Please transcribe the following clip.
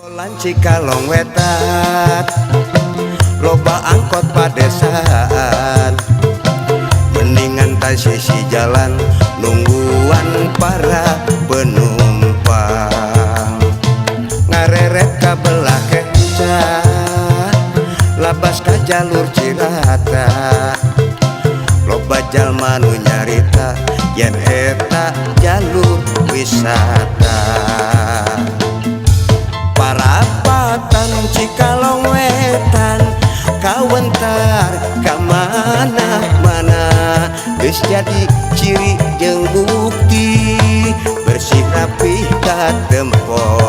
Cikalong Wetan, loba angkot padesaan, mendingan tas sisi jalan nungguan para penumpang. Ngareret ka belah kenca, labas ka jalur Cirata, loba jalma nu nyarita yen eta jalur wisata. Parapatan Cikalong Wetan kawentar ka mana-mana, geus jadi ciri jeung bukti bersih rapih katempona.